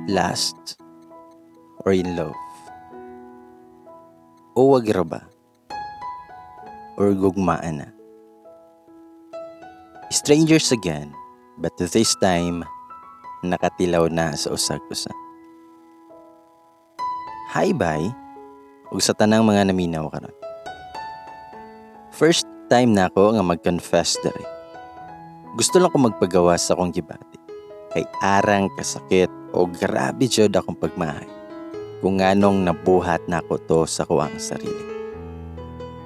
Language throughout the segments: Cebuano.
Lust or in love? Uwag ra ba? Or gugmaan na? Strangers again, but this time, nakatilaw na sa usag-usa. Hi, bye! Ug sa tanang mga naminaw karon. First time na ako nga mag-confess diri. Gusto lang ko magpagawas sa akong gibati. Kay arang kasakit o grabe jud akong pagmahay. Kung nganong nabuhat nako to sa kuang sarili.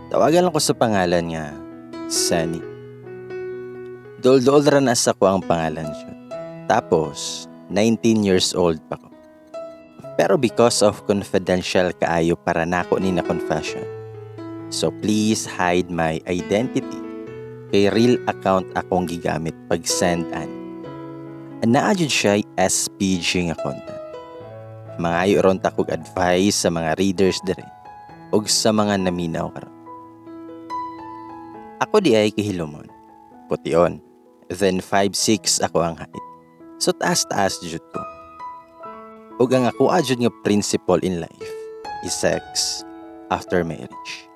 Tawagan lang ko sa pangalan nga Sunny. Duol-duol ra na sa kuang pangalan jud. Tapos, 19 years old pa ko. Pero because of confidential kaayo para nako ni na confession. So please hide my identity. Kay real account akong gigamit pag send ani. Naa jud siya SPG nga content. Mangayo ron ta kog advice sa mga readers diri ug sa mga naminaw karon. Ako di ay kahilomon. Pution. Then 5'6 ako ang height. So taas-taas jud ko. Ug ang ako jud nga principle in life is sex after marriage.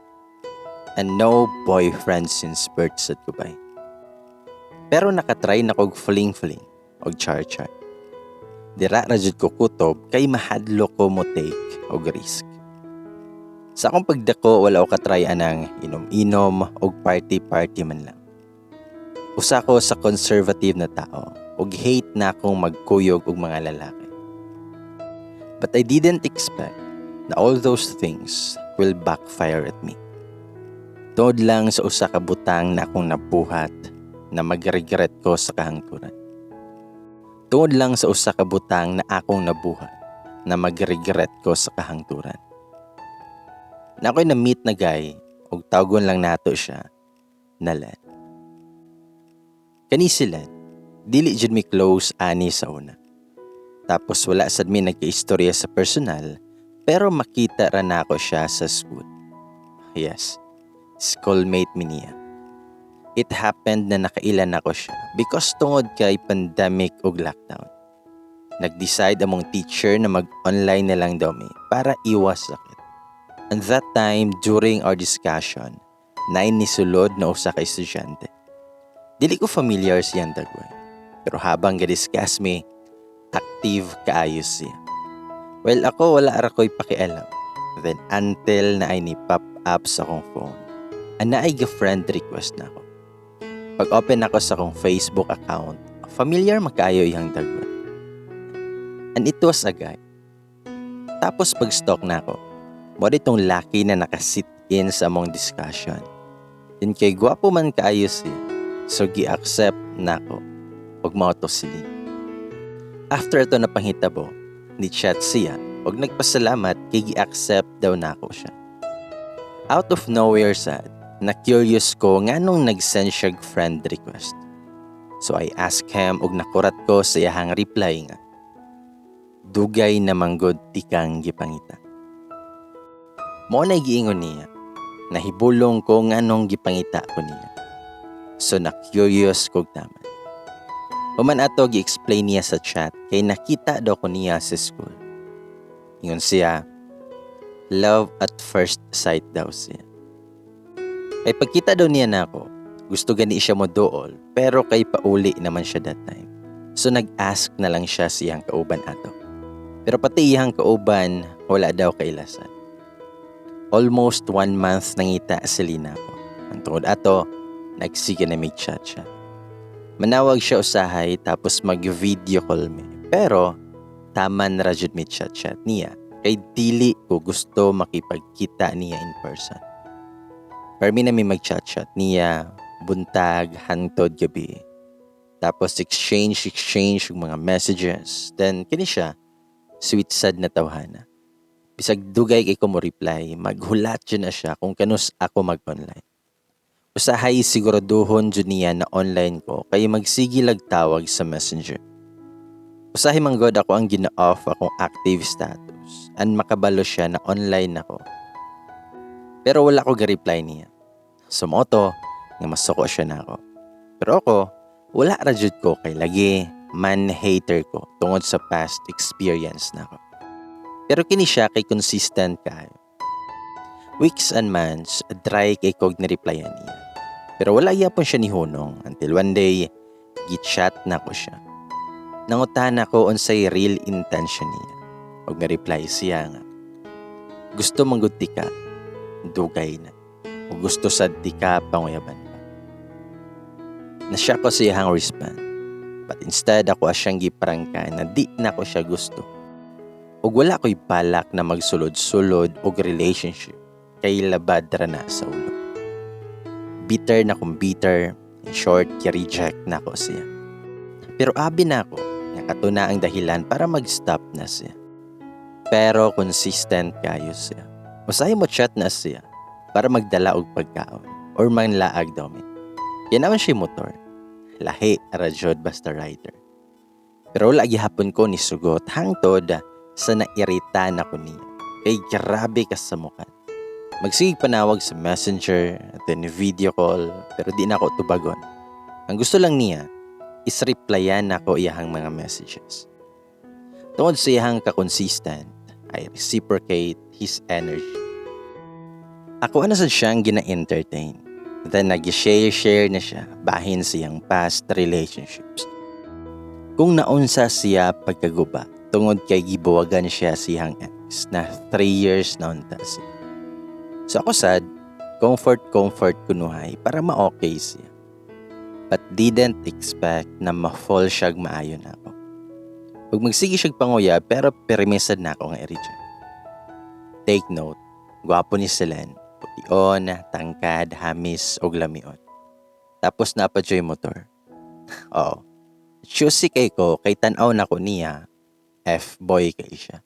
And no boyfriend since birth sad ko bay. Pero nakatry na kog fling-fling og char-char. Dira ra jud ko kutob kay mahadlok ko mo take og risk. Sa akong pagdako, wala ko katry anang inom-inom og party-party man lang. Usa ko sa conservative na tao ug hate na akong magkuyog og mga lalaki. But I didn't expect na all those things will backfire at me. Tungod lang sa usa ka butang na akong nabuhat na mag-regret ko sa kahangturan. Tungod lang sa usa ka butang na akong nabuhat na mag-regret ko sa kahangturan. Na ako'y na-meet na guy ug tawgon lang nato siya na Len. Kani si Len, dili jud mi close ani sa una. Tapos wala sad mi nagkaistorya sa personal, pero makita ra nako siya sa school. Yes, schoolmate mi niya. It happened na nakailan ako siya because tungod kay pandemic ug lockdown. Nag-decide among teacher na mag-online na lang daw mi para iwas sakit. And that time, during our discussion, naay nisulod na usa ka estudyante. Dili ko familiar siyang dagway. Pero habang ga-discuss mi, active kaayo siya. Well, ako wala ra ko'y pakialam. Then until naay ni pop up sa akong phone. Ana ay ga-friend request na ako. Pag open ako sa akong Facebook account, familiar makaayo iyang dagway. And it was a guy. Tapos pag stalk na ako, mao itong laki na nakasit in sa among discussion. Then kay gwapo man kaayo siya, so gi-accept na ako. Ug mao to si Len. After ito na panghitabo, ni chat siya ug nagpasalamat kay gi-accept daw nako siya. Out of nowhere sad, na curious ko nganong nag-send siya friend request. So I asked him ug nakurat ko sa iyahang reply nga, "Dugay na manggod tikang gipangita." Mao na giingon niya. Nahibulong ko nganong gipangita ko niya. So na-curious kog taman. Human ato, gi-explain niya sa chat kay nakita daw ko niya sa school. Ingon siya, love at first sight daw siya. Kay pagkita daw niya nako, gusto gani siya mo dool, pero kay pauli naman siya that time. So nag-ask na lang siya sa iyang kauban ato. Pero pati iyang kauban, wala daw kailasan. Almost one month nangita si Lina ko. Ang tungod ato, nagsige na may chat siya. Manawag siya usahay tapos mag-video call mi. Pero taman ra jud mi chat-chat niya kay dili ko gusto makipagkita niya in person. Permi na mi mag-chat-chat niya, buntag, hantod gabi. Tapos exchange, exchange og mga messages. Then kini siya, sweet sad na tawhana. Bisag dugay kay ko mo reply, maghulat jud na siya kung kanus ako mag-online. Usahay siguraduhon jud niya na online ko kay magsige lag tawag sa Messenger. Usahay man god ako ang gina-off akong active status and makabalo siya na online ako. Pero wala ko ga-reply niya. So mao to nga masuko siya nako. Pero ako, wala ra jud ko kay lagi Man hater ko tungod sa past experience nako. Pero kini siya kay consistent kaayo. Weeks and months, dry kay kog ni-replyan niya. Pero wala gyapon siya ni hunong until one day, gi-chat nako siya. Nangutana ko unsay real intention niya. Ug ni-reply siya nga, "Gusto man gud tika, dugay na. Ug gusto sad tika panguyaban pa." Na-shock ko sa iyang response. But instead, ako siyang giprangka na di na ko siya gusto. Ug wala ko'y balak na magsulod-sulod og relationship kay labad ra na sa ulo. Bitter na kung bitter, in short, ki-reject nako siya. Pero abi nako, nga kato na ang dahilan para mag-stop na siya. Pero consistent kayo siya. Usahay mo chat na siya para magdala og pagkaon or manlaag daw mi. Kaya naman siya motor. Lahi ra jud basta rider. Pero wala gihapon ko ni sugot hangtod sa nairita na ko niya. Kay grabe ka sa mukha. Magsigig panawag sa Messenger at then video call, pero di na ako tubagon. Ang gusto lang niya is replyan nako iyahang mga messages. Tungod sa iyahang ka-consistent, I reciprocate his energy. Ako na sad siyang gina-entertain. Then nag-share-share na siya bahin siyang past relationships. Kung naunsa siya pagkaguba tungod kay gibuwagan siya siyang ex na 3 years na unta siya. So ako sad, comfort comfort kunuhay para ma-okay siya. But didn't expect na ma-fall siya maayo na ako. Ug magsige siya panguyab pero permisad na ako nga i-reject. Take note, gwapo ni Selen. Pution, tangkad, hamis, ug lamion. Tapos naa pa juy motor. Oo. Choosy kay ko kay tan-aw nako niya, F-boy kay siya.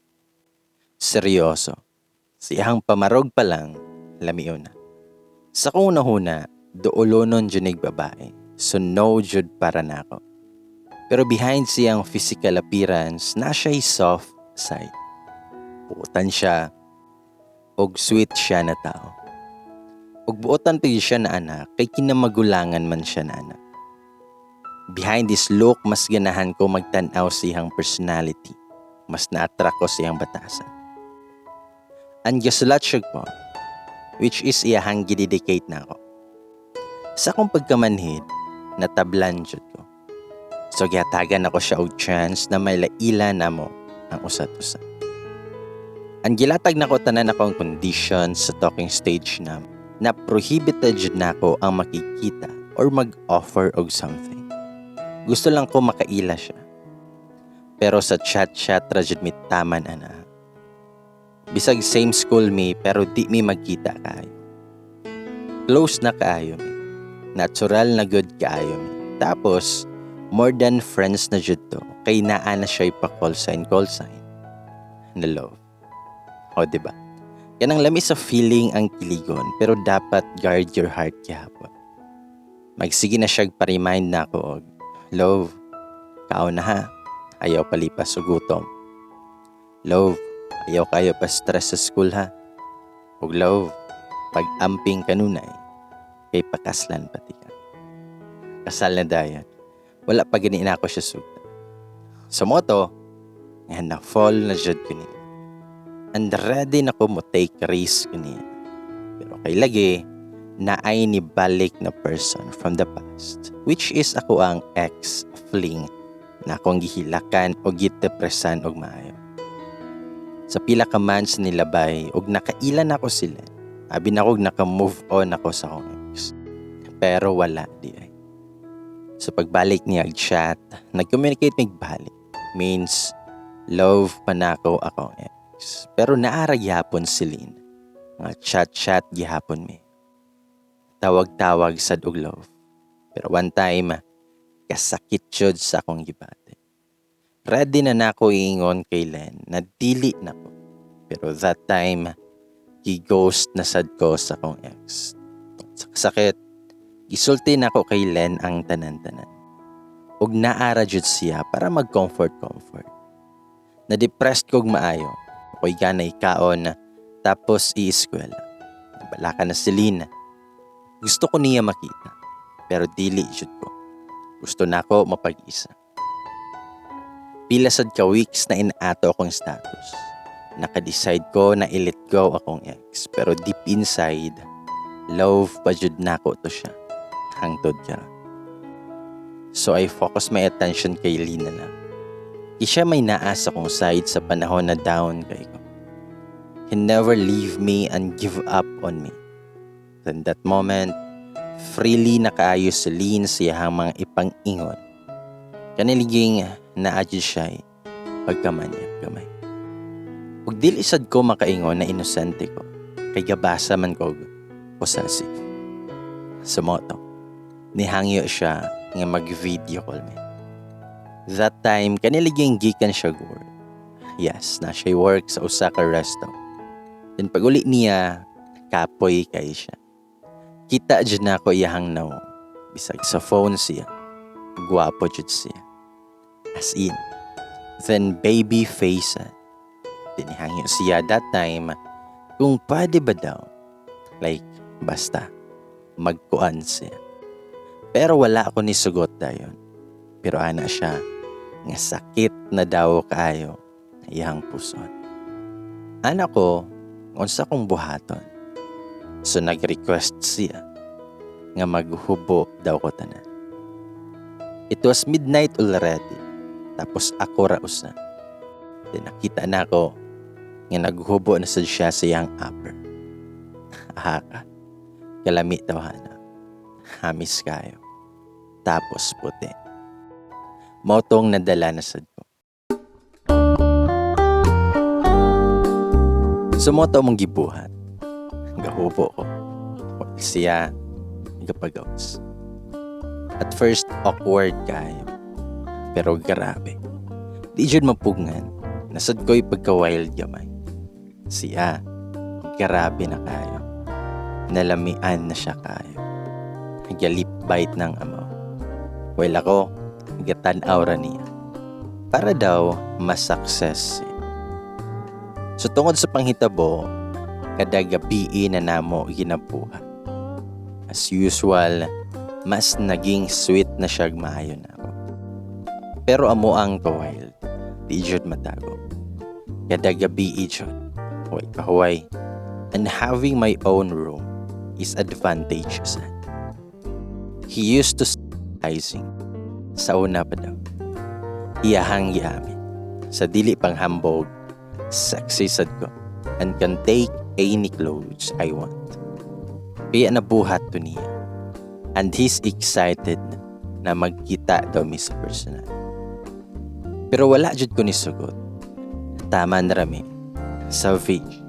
Seryoso. Siyang pamarog pa lang, lamion na. Sa kong nahuna, duolonon jud nig babae. So no jud para nako. Pero behind siyang physical appearance, na siya'y soft side. Buotan siya, og sweet siya na tao. Ug buotan pa gyud siya na anak, kay kinamagulangan man siya na anak. Behind this look, mas ganahan ko magtan-aw siyang personality. Mas na-attract ko siyang batasan. Ang gasulat siya po, which is iyahang gidedicate na ako. Sa akong pagkamanhid, natablan jud ko. So gihatagan ako siya og chance na may laila na mo ang usat-usa. Ang gilatag nako tanan ako ang conditions sa talking stage na na prohibited jud nako ang makikita or mag-offer og something. Gusto lang ko makaila siya. Pero sa chat-chat ra jud mi taman ana. Bisag same school mi pero di mi magkita kaayo. Close na kaayo mi. Natural na good kaayo mi. Tapos more than friends na jud to kay naa na siya pa call sign na love. O, di ba? Kanang lami sa feeling ang kiligon pero dapat guard your heart gihapon. Magsige na siya pa-remind na ako og, "Love, kaon na ha. Ayaw palipas og gutom. Love, ayaw kayo pa stress sa school ha. Ug love, pag-amping kanunay, kay pakaslan pati ka." Kasal na dayon. Wala pa gani na ako siya sugtan. Sa moto, nga na fall na jud ko niya. And ready na ko mo take risk niya. Pero kay lagi, naay ni balik na person from the past, which is ako ang ex-fling na akong gihilakan o gidepresan og maayo. Sa pila ka months nilabay og nakaila na ko sila. Abi na ko naka-move on ako sa akong ex. Pero wala di ay. Sa pagbalik niya og chat, nag-communicate mig balik. Means, love pa nako akong ex. Pero naara gihapon si Lynn. Mga chat-chat gihapon mi. Tawag-tawag sad og love. Pero one time, kasakit jud sa akong gibati. Ready na nako iingon kay Len na dili na ko. Pero that time, gi-ghost na sad ko sa akong ex. Sa kasakit, gisulti nako kay Len ang tanan-tanan. Ug naara jud siya para mag-comfort-comfort. Na-depressed kog maayo. Ako'y ganay kaon tapos ieskwela. Nabalaka na si Lynn. Gusto ko niya makita, pero dili jud ko. Gusto nako mapag-isa. Pila sad ka weeks na inato akong status. Naka-decide ko na i-let go akong ex, pero deep inside, love pa jud nako to siya. Hangtod karon. So I focus my attention kay Lina lang. Kay siya may naa sa akong side sa panahon na down kay ko. He never leave me and give up on me. Then that moment, freely na kaayo si Lynn sa iyahang mga ipang-ingon. Kaniliging naa jud siya pagkamanyak gamay. Ug dili sad ko makaingon na inosente ko, kay gabasa man kog possessive. Sa moto, nihangyo siya nga mag-video call mi. That time, kaniliging gikan siya work. Yes, na siya work sa usa ka resto. Then pag-uli niya, kapoy kay siya. Kita jud nako iyahang nawong. Bisag sa phone siya, gwapo jud siya. As in. Then baby face. Tinihangyo siya that time kung pwede ba daw. Like, basta, magkuan siya. Pero wala ako ni sugot dayon. Pero ana siya, nga sakit na daw kaayo iyang puson. Ana ko, unsa kong buhaton. So nag-request siya nga maghubo daw ko tanan. It was midnight already. Tapos ako ra usa. Then nakita na ako nga naghubo na sad siya sa iyang upper. Aha ka. Kalami tawhana. Hamis kayo. Tapos puti. Mao tong nadala na sad ko. So mao to mong gibuhat. Gahubo ko. While siya gapagawas. At first, awkward kayo. Pero grabe. Di jud mapugngan. Nasad ko'y pagka-wild gamay. Siya, grabe na kayo. Nalamian na siya kayo. Galip bite ng amaw. While ako, gatan-aw ra niya. Para daw, mas-success siya. So tungod sa panghitabo, kada gabi na namo ginabuhat. As usual, mas naging sweet na siya maayo na ako. Pero amo ang ka-wild, di jud matago. Kada gabi jud, way kahuway. And having my own room is advantage sad. He used to sizing sa una pa daw. Iyahang giamin. Sa dili pang hambog, sexy sad ko and can take any clothes I want. Kaya nabuhat to niya. And he's excited na magkita daw mi sa personal. Pero wala jud ko ni sugot. Tama na rami. Savage.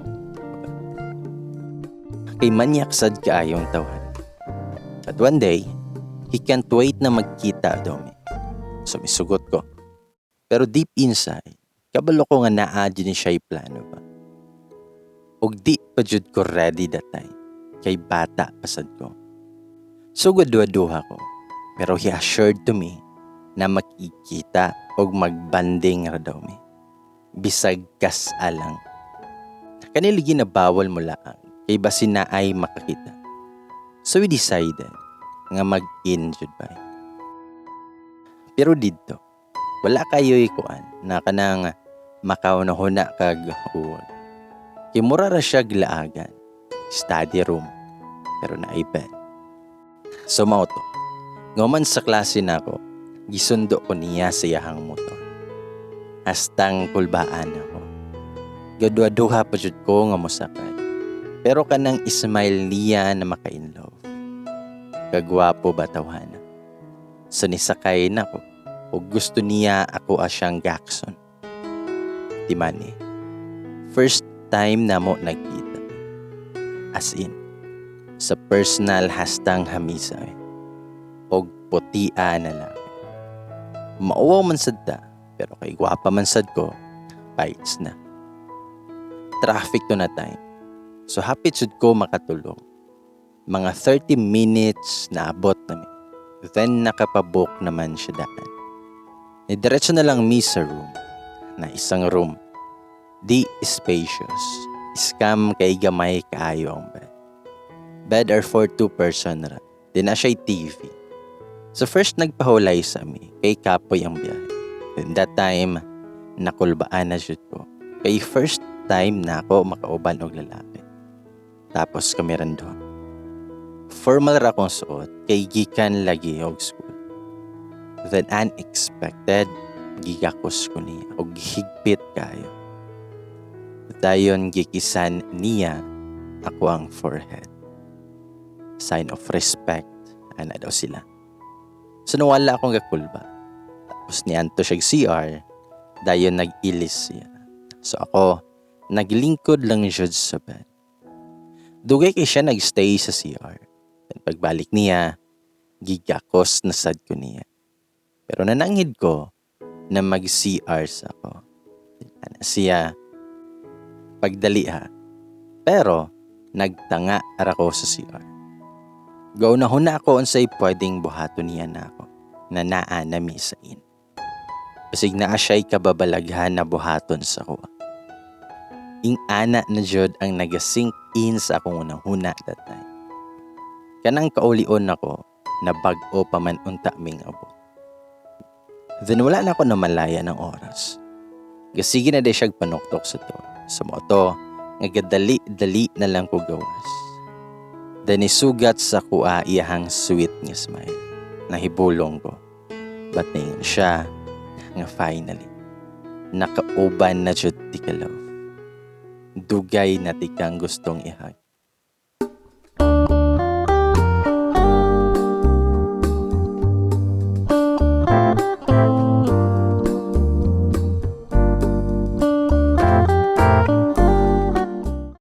Kay manyak sad kaayong tawhan. But one day, he can't wait na magkita daw mi. So misugot ko. Pero deep inside, kabalo ko nga naa jud ni siya plano ba. Og di pa jud ko ready that time. Kay bata pasad ko. So duha-duha ko. Pero he assured to me na makikita og magbanding ra daw mi. Bisag kas alang. Kaniligi na bawal mo laang kay basin na ay makakita. So we decided nga mag-in jud bay. Pero didto, wala kayo'y kuan na kanang makauna-huna kag uwag. Kay mura ra siya glaagan, study room, pero naay bed. So mao to. Nguman sa klase nako, gisundo ko niya sa iyahang motor. Hastang kulbaan ako. Gaduha-duha pa jud ko nga mosakay. Pero kanang smile niya na maka-in love. Kagwapo ba tawhana. So nisakay na ko. O gusto niya ako asyang gakson. Di man eh. First time na mo nagkita. As in, sa personal hastang hamisa eh. Og putia na lang. Mauwaw man sad ta, pero kay gwapa man sad ko, bites na. Traffic to na time. So hapit sud ko makatulog. Mga 30 minutes na abot nami. Then nakapabook naman siya daan. Nidiretso na lang mi sa room. Na isang room. Di spacious. Scam kay gamay kaayo ang bed. Bed are for two person ra. Di na siya TV. So first nagpahulay sa mi kay kapoy ang biyahe. Then that time, Nakulbaan na jud ko. Kay first time na ako makauban og lalaki. Tapos kami ra duha. Formal ra akong suot kay gikan lagi og school. Then unexpected, gigakos ko niya og higpit kayo. Dayon gikisan niya ako ang forehead. Sign of respect, ana daw sila. So nawala akong gakulba. Tapos niadto siya CR, dayon nag-ilis siya. So ako, naglingkod lang jud sa bed. Dugay kay siya nagstay sa CR. Then pagbalik niya, gigakos na sad ko niya. Pero nananghid ko na mag-CR sa ako. Ana siya, "Pagdali ha." Pero nagtanga ra ko sa CR. Gahuna-huna ako unsay pwedeng buhaton niya nako na naa na mi sa inn. Basig naa siya'y kababalaghan na buhaton sa akoa. Ing-ana na jud ang naga-sink in sa akong hunahuna that time. Kanang kaulion nako na bag-o pa man unta ming abot. Then wala na ako namalaya ng oras. Gasige na diay siyang panuktok sa door. Sa mao to, nga gadali-dali na lang ko gawas. Then isugat sa akoa iyahang sweet nga smile. Nahibulong ko. But niingon siya nga finally, nakauban na jud ti ka, love. Dugay na tikang gustong ihag.